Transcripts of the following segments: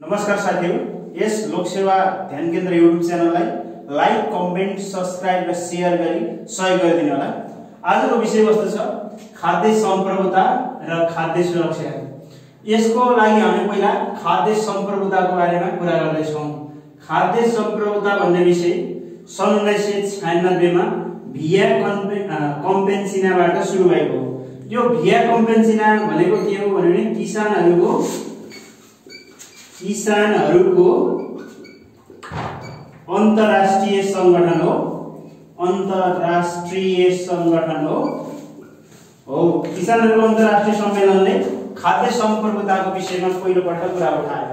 नमस्कार साथीहरु, यस लोकसेवा ध्यान केन्द्र युट्युब च्यानललाई लाइक, कमेन्ट, सब्स्क्राइब र शेयर गरी सहयोग गरिदिनु होला। आजको विषयवस्तु छ खाद्य सम्प्रभुता र खाद्य सुरक्षा। यसको लागि हामी पहिला खाद्य सम्प्रभुताको बारेमा कुरा गर्दै छौं। खाद्य सम्प्रभुता भन्ने विषय सन् 1996 मा भिया कम्पेन्सिनाबाट सुरु भएको हो। यो भिया कम्पेन्सिना भनेको के हो भने किसानहरुको अन्तर्राष्ट्रिय संगठन हो। अन्तर्राष्ट्रिय संगठन हो। किसानहरुको अन्तर्राष्ट्रिय सम्मेलनले खाद्य सम्प्रभुताको विषयमा पहिलो पटक कुरा उठायो।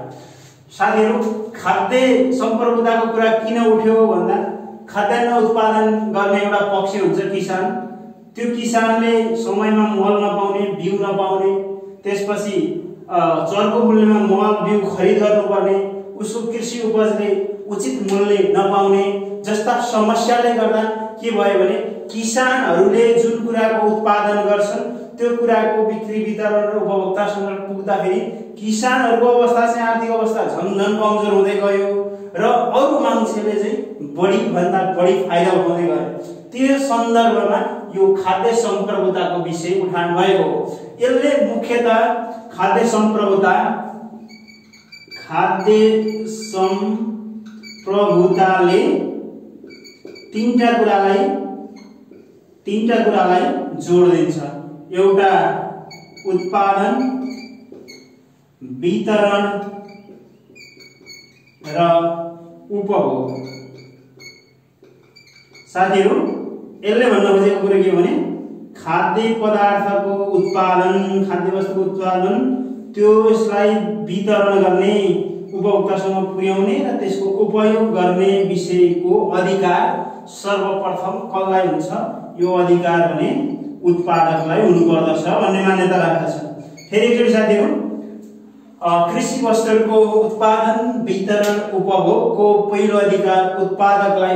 साथीहरु, खाद्य सम्प्रभुताको कुरा किन उठ्यो भन्दा खाद्यान्न उत्पादन गर्ने एउटा पक्ष हुन्छ किसान। त्यो किसानले समयमा मल नपाउने, बिउ नपाउने, त्यसपछि चरको मूल्यमा मल बिउ खरिद गर्नुपर्ने, उसको कृषि उपजले उचित मूल्य नपाउने जस्ता समस्याले गर्दा के भयो भने किसानहरूले जुन कुराको उत्पादन गर्छन् त्यो कुराको बिक्री वितरण र उपभोक्तासँग पुग्दाखेरि किसानहरूको अवस्था चाहिँ आर्थिक अवस्था झन कमजोर हुँदै गयो र अरु मान्छेले चाहिँ बढी भन्दा बढी फाइदा उठाउँदै गए। त्यो सन्दर्भमा यो खाद्य सम्प्रभुताको विषय उठान भएको हो। यसले मुख्यतः खाद्य सम्प्रभुताले तीनटा कुरालाई जोड दिन्छ। एउटा उत्पादन, वितरण र उपभोग। साथीहरु, यसले भन्न खोजेको कुरा के हो भने खाद्य पदार्थको उत्पादन, खाद्य वस्तुको उत्पादन, त्यसलाई वितरण गर्ने, उपभोक्तासम्म पुर्याउने र त्यसको उपयोग गर्ने विषयको अधिकार सर्वप्रथम कसलाई हुन्छ? यो अधिकार भने उत्पादकलाई हुनुपर्दछ भन्ने मान्यता राख्दछ। फेरि एकचोटि साथीहरु, कृषि वस्तुहरूको उत्पादन, वितरण, उपभोगको पहिलो अधिकार उत्पादकलाई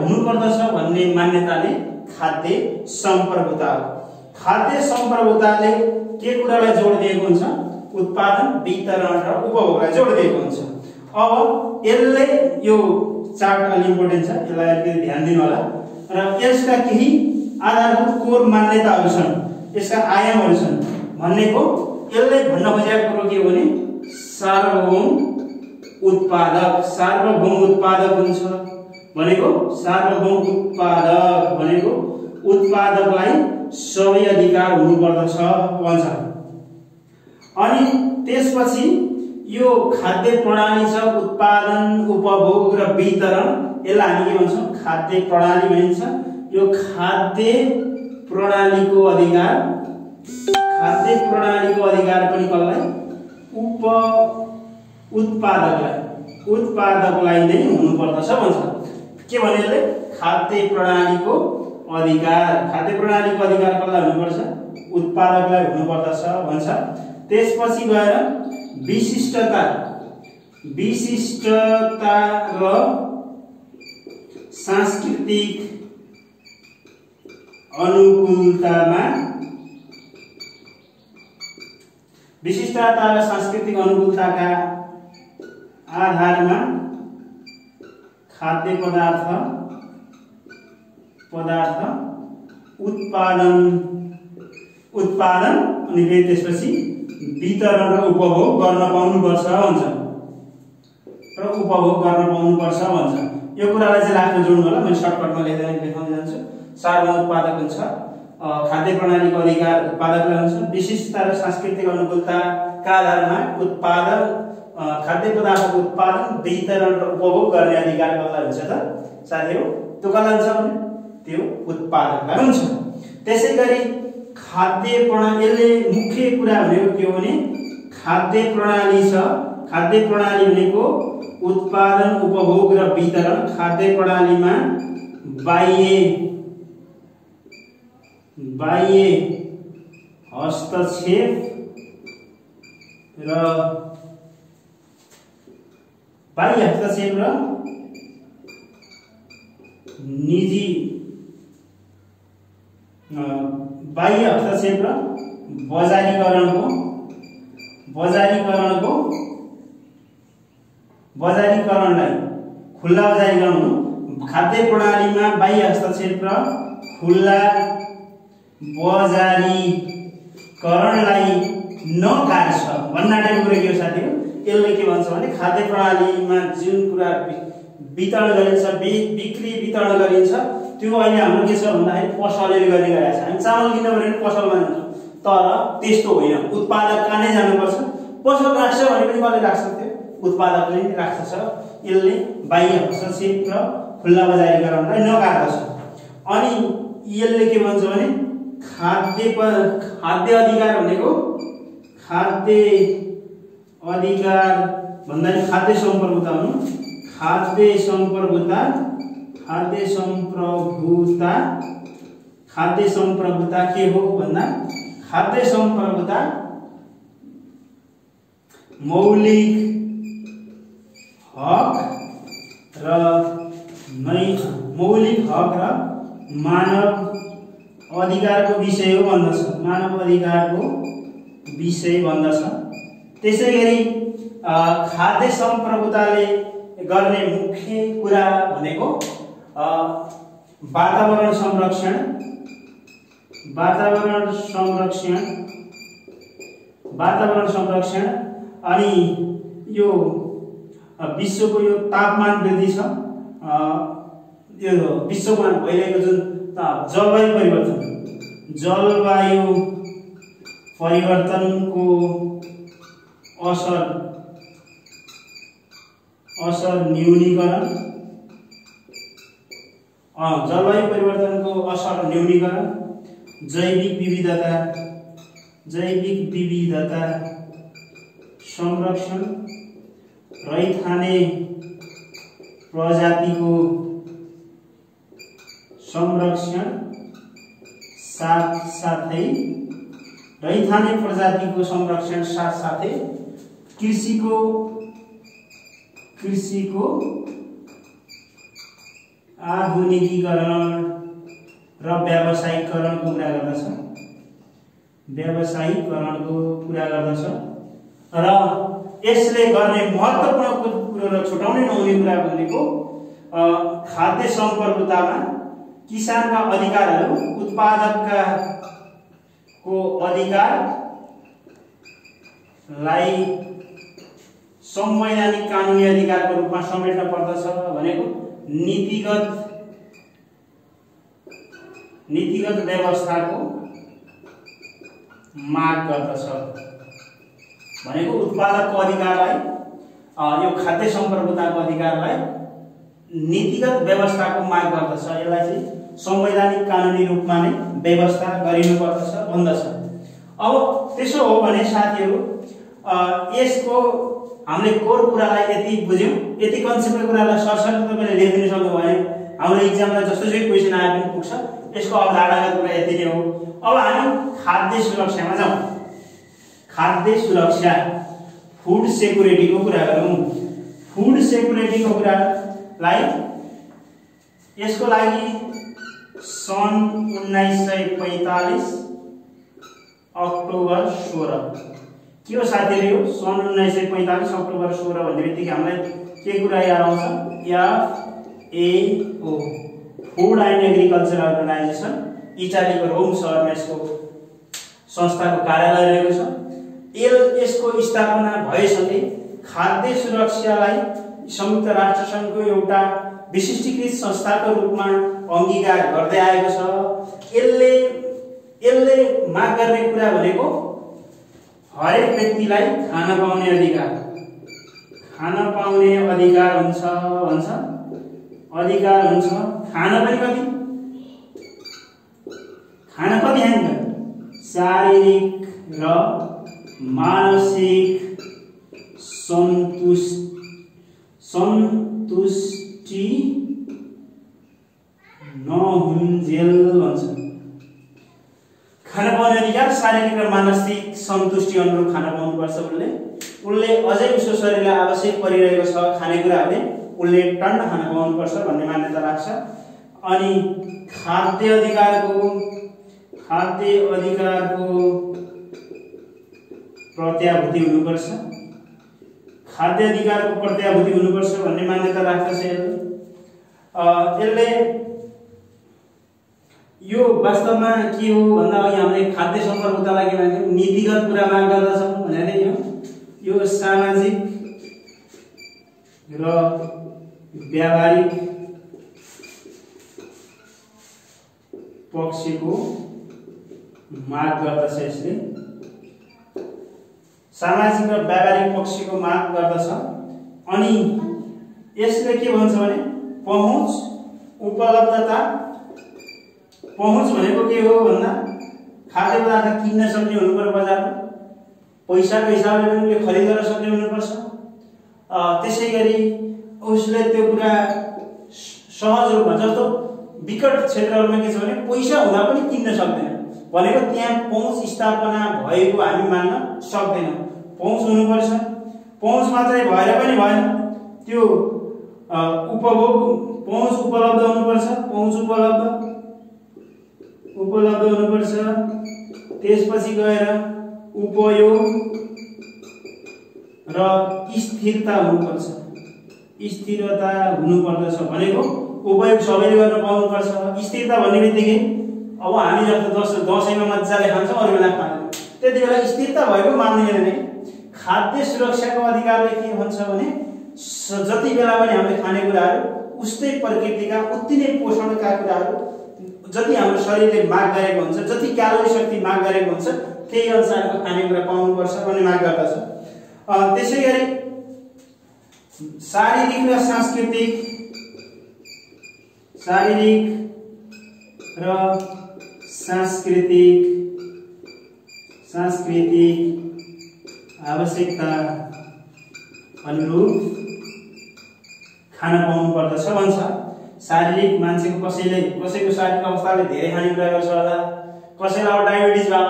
हुनुपर्दछ भन्ने मान्यताले खाद्य सम्प्रभुता हो। खाद्य सम्प्रभुताले के कुरालाई जोड दिएको हुन्छ? उत्पादन, वितरण र उपभोगलाई जोड दिएको हुन्छ। अब यसले यो चार्ट अलि इम्पोर्टेन्ट छ, यसलाई अलिकति ध्यान दिनु होला। र यसका केही आधारभूत कोर मान्यताहरू छन्, यसका आयामहरू छन्। भनेको यसले भन्न खोजेको कुरो के हो भने सार्वभौम उत्पादक हुन्छ भनेको उत्पादकलाई सबै अधिकार हुनुपर्दछ भन्छ। अनि त्यसपछि यो खाद्य प्रणाली छ उत्पादन, उपभोग र वितरण, यसलाई हामी के भन्छौं? खाद्य प्रणाली भनिन्छ। यो खाद्य प्रणालीको अधिकार पनि कसलाई? उत्पादकलाई नै हुनुपर्दछ भन्छ। के भने यसले खाद्य प्रणालीको अधिकार कसलाई हुनुपर्छ? उत्पादकलाई हुनुपर्दछ भन्छ। त्यसपछि गएर विशिष्टता र सांस्कृतिक अनुकूलताका आधारमा खाद्य पदार्थ उत्पादन अनि फेरि त्यसपछि वितरण र उपभोग गर्न पाउनुपर्छ भन्छ। यो कुरालाई चाहिँ लाग्न जोड्नु होला। मैले सर्टकटमा लेखाउँदै जान्छु। सार्वभौम उत्पादक हुन्छ, खाद्य प्रणालीको अधिकार उत्पादकलाई हुन्छ, विशिष्टता र सांस्कृतिक अनुकूलताका आधारमा खाद्य पदार्थको उत्पादन, वितरण र उपभोग गर्ने अधिकार कसलाई हुन्छ त साथीहरु? त्यो कसलाई हुन्छ भने त्यो उत्पादकलाई हुन्छ। त्यसैगरी खाद्य प्रणालीले मुख्य कुरा भनेको के हो भने खाद्य प्रणाली छ। खाद्य प्रणाली भनेको उत्पादन, उपभोग र वितरण। खाद्य प्रणालीमा बाह्य हस्तक्षेप र निजी बाह्य हस्तक्षेप र बजारीकरणको बजारीकरणलाई खुल्ला बजारीकरण हुनु, खाद्य प्रणालीमा बाह्य हस्तक्षेप र खुल्ला बजारीकरणलाई नकार्छ भन्नाले कुरा के हो साथीहरु? यसले के भन्छ भने खाद्य प्रणालीमा जुन कुरा वितरण गरिन्छ, बिक्री वितरण गरिन्छ, त्यो अहिले हाम्रो के छ भन्दाखेरि पसलले गर्ने गरेको छ। हामी चामल किन्न भने पसलमा जान्छौँ, तर त्यस्तो होइन, उत्पादक कहाँ नै जानुपर्छ। पसल राख्छ भने पनि कसले राख्छ? त्यो उत्पादकले नै राख्छ। यसले बाह्य हस्तक्षेप र खुल्ला बजारीकरणलाई नकार्दछ। अनि यसले के भन्छ भने खाद्य अधिकार भनेको खाद्य अधिकार भन्दा नि खाद्य सम्प्रभुता हुनु। खाद्य सम्प्रभुता के हो भन्दा खाद्य सम्प्रभुता मौलिक हक र मानव अधिकारको विषय हो भन्दछ। मानव अधिकारको विषय भन्दछ। त्यसैगरी खाद्य सम्प्रभुताले गर्ने मुख्य कुरा भनेको वातावरण संरक्षण अनि यो विश्वको यो तापमान वृद्धि छ, यो विश्वमा भइरहेको जुन जलवायु परिवर्तनको असर न्यूनीकरण, जलवायु परिवर्तनको असर न्यूनीकरण, जैविक विविधता संरक्षण, रैथाने प्रजातिको संरक्षण साथसाथै कृषिको आधुनिकीकरण र व्यावसायिकरणको कुरा गर्दछ। र यसले गर्ने महत्त्वपूर्ण कुरो र छुटाउनै नहुने कुरा भनेको खाद्य सम्प्रभुतामा किसानका अधिकारहरू उत्पादकका को अधिकारलाई संवैधानिक कानुनी अधिकारको रूपमा समेट्न पर्दछ भनेको नीतिगत व्यवस्थाको माग गर्दछ भनेको उत्पादकको अधिकारलाई, यो खाद्य सम्प्रभुताको अधिकारलाई नीतिगत व्यवस्थाको माग गर्दछ। यसलाई चाहिँ संवैधानिक कानुनी रूपमा नै व्यवस्था गरिनुपर्दछ भन्दछ। अब त्यसो हो भने साथीहरु यसको हामीले कोर कुरालाई यति बुझ्यौं, यति कन्सेप्टको कुरालाई सरसरी तपाईले लेख्दिन सक्नु भयो हाम्रो एक्जाममा जसोसुकै क्वेशन आए पनि पुग्छ। यसको अवधारणागत कुरा यति नै हो। अब हामी खाद्य सुरक्षामा जाउँ। खाद्य सुरक्षा, फूड सेक्युरिटीको कुरा गरौँ। फूड सेक्युरिटीको कुरालाई यसको लागि सन् 1945 अक्टोबर 16 के हो साथीहरु? यो सन् 1945 अक्टोबर 16 भन्ने बित्तिकै हामीलाई के कुरा याद आउँछ? FAO food and agriculture organization, इटालीको रोम शहरमा यसको संस्थाको कार्यालय रहेको छ। यसको स्थापना भएसँगै खाद्य सुरक्षालाई संयुक्त राष्ट्र संघको एउटा विशिष्टीकृत संस्थाको रूपमा अंगीकार गर्दै आएको छ। यसले माग गर्ने कुरा भनेको हरेक व्यक्तिलाई खान पाउने अधिकार हुन्छ भन्छ। अधिकार हुन्छ खान पनि कति हानि शारीरिक र मानसिक सन्तुष्टि नहुन्जेल भन्छ। खान पाउने अधिकार शारीरिक र मानसिक सन्तुष्टि अनुरूप खाना पाउनुपर्छ। उनले अझै उसको शरीरलाई आवश्यक परिरहेको छ खानेकुराहरूले उनले टन्न खाना पाउनुपर्छ भन्ने मान्यता राख्छ। अनि खाद्य अधिकारको प्रत्याभूति हुनुपर्छ। खाद्य अधिकारको प्रत्याभूति हुनुपर्छ भन्ने मान्यता राख्दछ यसले। यो वास्तवमा के हो भन्दा अघि हामीले खाद्य सम्प्रभुतालाई के भन्छौँ, नीतिगत कुरा माग गर्दछौँ भने यो सामाजिक र व्यावहारिक पक्षको माग गर्दछ। यसले सामाजिक र व्यावहारिक पक्षको माग गर्दछ। अनि यसले के भन्छ भने पहुँच, उपलब्धता। पहुँच भनेको के हो भन्दा खाद्य पदार्थ किन्न सक्ने हुनुपर्छ बजारमा, पैसाको हिसाबले पनि उसले खरिद गर्न सक्ने हुनुपर्छ। त्यसैगरी उसले त्यो कुरा सहज रूपमा, जस्तो विकट क्षेत्रहरूमा के छ भने पैसा हुँदा पनि किन्न सक्दैन भनेको त्यहाँ पहुँच स्थापना भएको हामी मान्न सक्दैनौँ। पहुँच हुनुपर्छ। पहुँच मात्रै भएर पनि भएन, त्यो उपभोग पहुँच उपलब्ध हुनुपर्छ। पहुँच उपलब्ध हुनुपर्छ। त्यसपछि गएर उपयोग र स्थिरता हुनुपर्छ। स्थिरता हुनुपर्दछ भनेको उपयोग सबैले गर्न पाउनुपर्छ। स्थिरता भन्ने बित्तिकै अब हामी जस्तो दसैँमा मजाले खान्छौँ, अरू बेला खाँदैनौँ, त्यति बेला स्थिरता भएको मान्दैन नै। खाद्य सुरक्षाको अधिकारले के भन्छ भने जति बेला पनि हामीले खानेकुराहरू उस्तै प्रकृतिका उति नै पोषणका कुराहरू जति हाम्रो शरीरले माग गरेको हुन्छ, जति क्यालोरी शक्ति माग गरेको हुन्छ त्यही अनुसारको खानेकुरा पाउनुपर्छ भन्ने माग गर्दछ। त्यसैगरी शारीरिक र सांस्कृतिक आवश्यकता अनुरूप खाना पाउनु पर्दछ भन्छ। शारीरिक मान्छेको कसैको शारीरिक अवस्थाले धेरै खानेकुरा गर्छ होला, कसैलाई अब डायबिटिज भयो,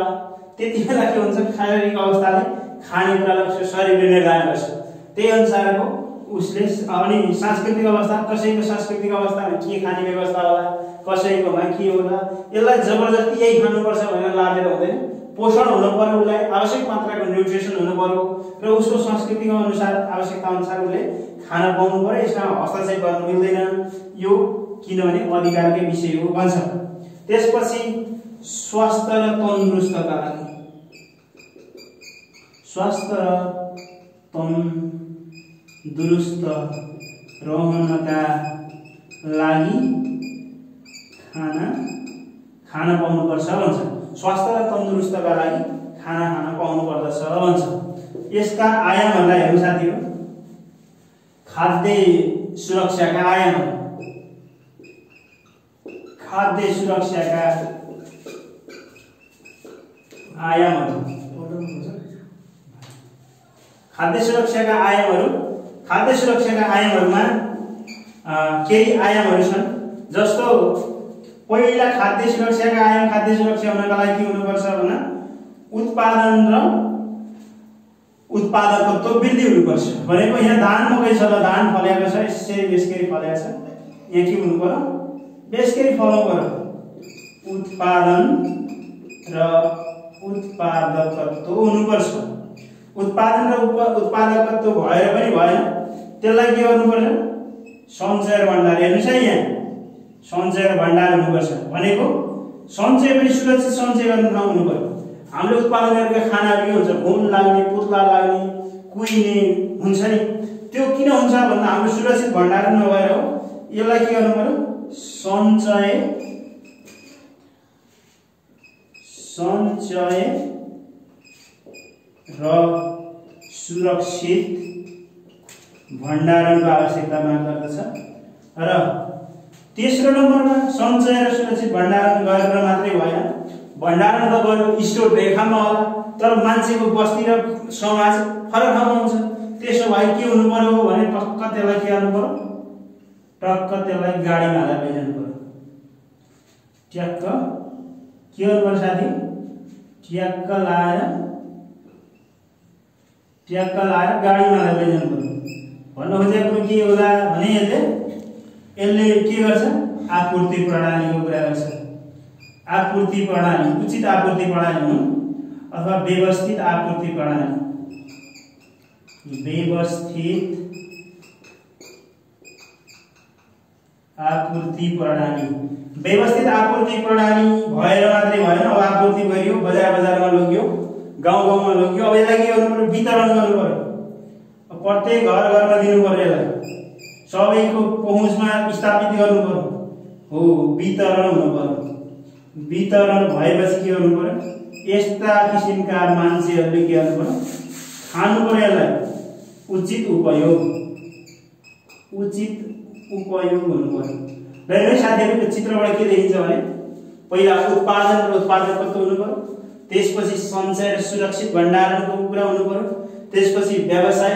त्यति बेला के हुन्छ शारीरिक अवस्थाले खानेकुरालाई शरीरले निर्धारण गर्छ, त्यही अनुसारको उसले। अनि सांस्कृतिक अवस्था, कसैको सांस्कृतिक अवस्थामा के खाने व्यवस्था होला, कसैकोमा के होला, यसलाई जबरजस्ती यही खानुपर्छ भनेर लादेर हुँदैन। पोषण हुनु पर्यो, उसलाई आवश्यक मात्राको न्युट्रिसन हुनु पर्यो र उसको संस्कृतिको अनुसार आवश्यकता अनुसार उसले खाना पाउनु पर्यो। यसमा हस्तक्षेप गर्नु मिल्दैन, यो किनभने अधिकारकै विषय हो भन्छ। त्यसपछि स्वास्थ्य र तन्दुरुस्तका लागि, स्वास्थ्य र तन्दुरुस्त रहनका लागि खाना पाउनुपर्छ भन्छ। स्वास्थ्य र तन्दुरुस्तका लागि खाना खान पाउनु पर्दछ भन्छ। यसका आयामहरूलाई हेर्नु साथीहरू, खाद्य सुरक्षाका आयामहरू। खाद्य सुरक्षाका आयामहरू, खाद्य सुरक्षाका आयामहरूमा केही आयामहरू छन्। जस्तो पहिला खाद्य सुरक्षाका आयाम, खाद्य सुरक्षा हुनका लागि के हुनुपर्छ भने उत्पादन र उत्पादकत्व वृद्धि हुनुपर्छ भनेको यहाँ धान मकै छ, धान फलेको छ, यसरी बेसकेरी फलेको छ, यहाँ के हुनु पर्यो, बेसकेरी फलाउनु पर्यो। उत्पादन र उत्पादकत्व हुनुपर्छ। उत्पादन र उत्पादकत्व भएर पनि भएन, त्यसलाई के गर्नुपर्छ, सञ्चय र भण्डार। हेर्नुहोस् है, यहाँ सञ्चय र भण्डार हुनुपर्छ भनेको सञ्चय पनि सुरक्षित सञ्चय गर्ने ठाउँ हुनु पर्यो। हामीले उत्पादन गरेका खानाहरू के हुन्छ, घुन लाग्ने, पुत्ला लाग्ने, कुहिने हुन्छ नि, त्यो किन हुन्छ भन्दा हाम्रो सुरक्षित भण्डारण नभएर हो। यसलाई के गर्नु पर्यो, सञ्चय र सुरक्षित भण्डारणको आवश्यकता माग गर्दछ। र तेस्रो नम्बरमा सञ्चय र सुरक्षित भण्डारण गरेर मात्रै भएन, भण्डारण त गर्यो स्टोर रेखामा होला, तर मान्छेको बस्ती र समाज फरक ठाउँमा हुन्छ। त्यसो भए के हुनु पर्यो भने टक्क त्यसलाई के गर्नु पर्यो, टक्क त्यसलाई गाडीमा हालेर लैजानु पर्यो। ट्याक्क के गर्नु पर्यो साथी, ट्याक्क लाएर गाडीमा हालेर लैजानु पर्यो। भन्नु खोजेको के होला भने यसले के गर्छ, आपूर्ति प्रणालीको कुरा गर्छ। आपूर्ति प्रणाली, उचित आपूर्ति प्रणाली हुनु अथवा व्यवस्थित आपूर्ति प्रणाली, व्यवस्थित आपूर्ति प्रणाली। व्यवस्थित आपूर्ति प्रणाली भएर मात्रै भएन, अब आपूर्ति गरियो, बजार बजारमा लग्यो, गाउँ गाउँमा लग्यो, अब यसलाई के गर्नु पर्यो? वितरण गर्नु पर्यो। प्रत्येक घर घरमा दिनु पर्यो, यसलाई सबैको पहुँचमा स्थापित गर्नु पर्यो। हो, वितरण हुनु पर्यो। वितरण भएपछि के गर्नु पर्यो? यस्ता किसिमका मान्छेहरूले के गर्नु पर्यो? खानु पर्यो यसलाई। उचित उपयोग हुनु पर्यो। र साथीहरु, चित्रबाट के देखिन्छ भने पहिला उत्पादन र उत्पादकत्व हुनु पर्यो, त्यसपछि सञ्चय र सुरक्षित भण्डारणको कुरा हुनु पर्यो, त्यसपछि व्यवसाय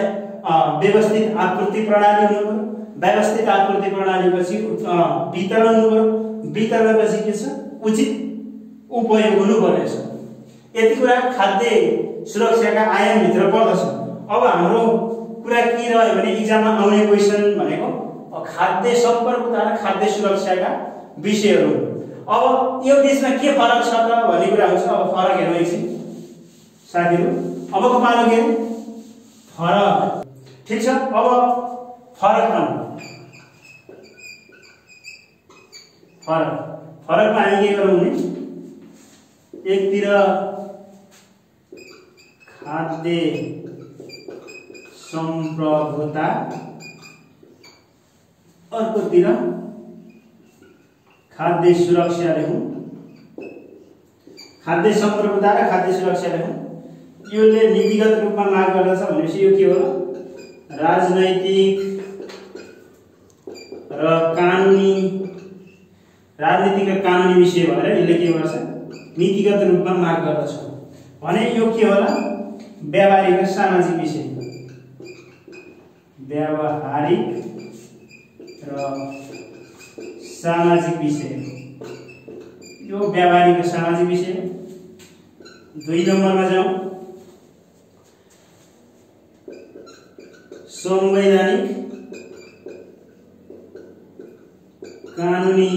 व्यवस्थित आपूर्ति प्रणाली हुनु पर्यो, व्यवस्थित आपूर्ति प्रणालीपछि वितरण हुनु पर्यो, वितरणपछि के छ? उचित उपयोग हुनु पर्नेछ। यति कुरा खाद्य सुरक्षाका आयामभित्र पर्दछ। अब हाम्रो कुरा के रह्यो भने एक्जाममा आउने क्वेशन भनेको खाद्य सम्पर्क तथा खाद्य सुरक्षाका विषयहरू। अब यो बीचमा के फरक छ त भन्ने कुरा हुन्छ। अब फरक हेरौँ एकछिन साथीहरु। अबको पालो के? फरक। ठीक छ, अब फरकमा हामी के गरौँ भने एकतिर खाद्य सम्प्रभुता, अर्कोतिर खाद्य सुरक्षा लेखौँ। खाद्य सम्प्रभुता र खाद्य सुरक्षा लेखौँ। योले नीतिगत रूपमा माग गर्दछ भनेपछि यो के हो? राजनैतिक र कानुनी, राजनीतिक र कानुनी विषय भएर यसले के गर्छ? नीतिगत रूपमा माग गर्दछ भने यो के होला? व्यावहारिक र सामाजिक विषय। व्यावहारिक र सामाजिक विषय, यो व्यावहारिक र सामाजिक विषय। 2 नम्बरमा जाउँ। संवैधानिक कानुनी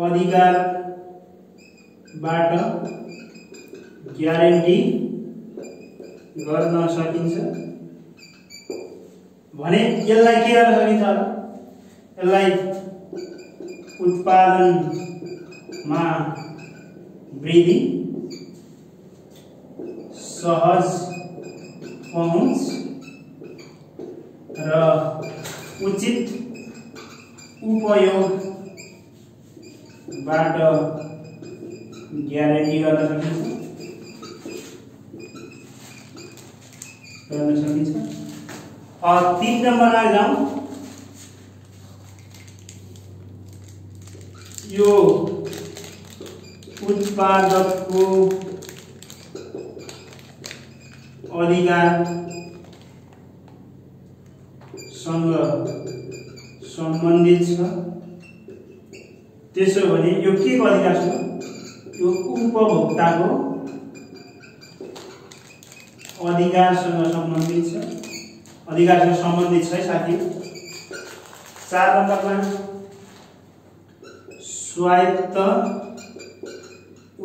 अधिकारबाट ग्यारेन्टी गर्न सकिन्छ भने यसलाई के गर्न सकिन्छ? यसलाई उत्पादनमा वृद्धि, सहज पहुँच र उचित उपयोगबाट ग्यारेन्टी गर्न सकिन्छ। 3 नम्बरमा जाउँ। यो उत्पादकको अधिकारसँग सम्बन्धित छ। त्यसो भने यो के को अधिकार छ? यो उपभोक्ताको अधिकारसँग सम्बन्धित छ। अधिकारसँग सम्बन्धित छ साथी। 4 नम्बरमा स्वायत्त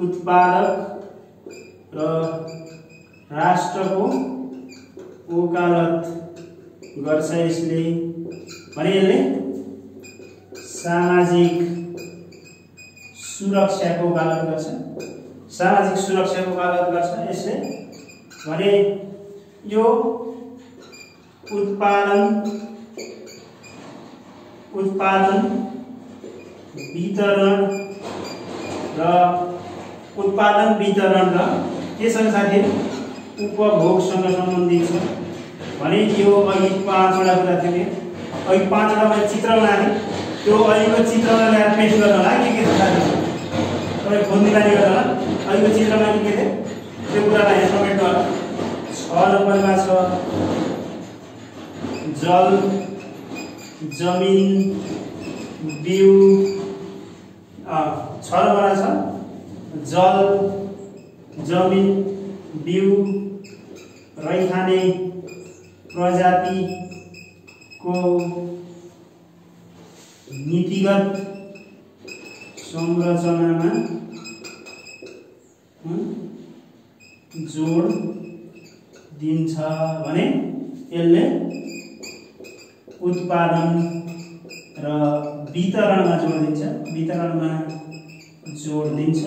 उत्पादक र राष्ट्रको वकालत गर्छ यसले भने यसले सामाजिक सुरक्षाको वकालत गर्छ। सामाजिक सुरक्षाको वकालत गर्छ यसले भने यो उत्पादन वितरण र के सँग साथी? उपभोगसँग सम्बन्धित छ भने यो अघि 5 वटा कुरा थियो। अघि 5 वटा मैले चित्र बनाएँ, त्यो अघिको चित्रमा ल्याएर पेस्ट गर्न होला। के छ साथी? तपाईँ खोज्ने बानी गर्नु होला। अघिको चित्रमा के थियो त्यो कुरालाई यहाँ कमेन्ट गर्नु। 6 नम्बरमा छ जल, जमिन, बिउ। 6 नम्बरमा छ जल, जमिन, बिउ, रैथाने प्रजातिको नीतिगत संरचनामा जोड दिन्छ भने यसले उत्पादन र वितरणमा जोड दिन्छ, वितरणमा जोड दिन्छ।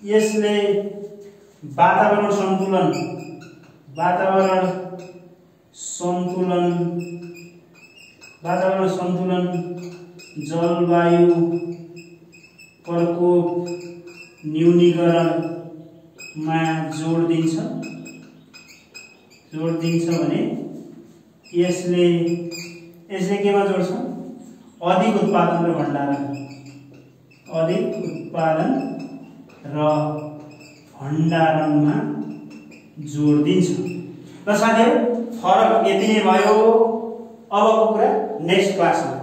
यसले वातावरण सन्तुलन, जलवायु प्रकोप न्यूनीकरणमा जोड दिन्छ भने यसले केमा जोड्छ? अधिक उत्पादन र भण्डारणमा जोड दिन्छ। र साथीहरु फरक यति नै भयो। अबको कुरा नेक्स्ट क्लासमा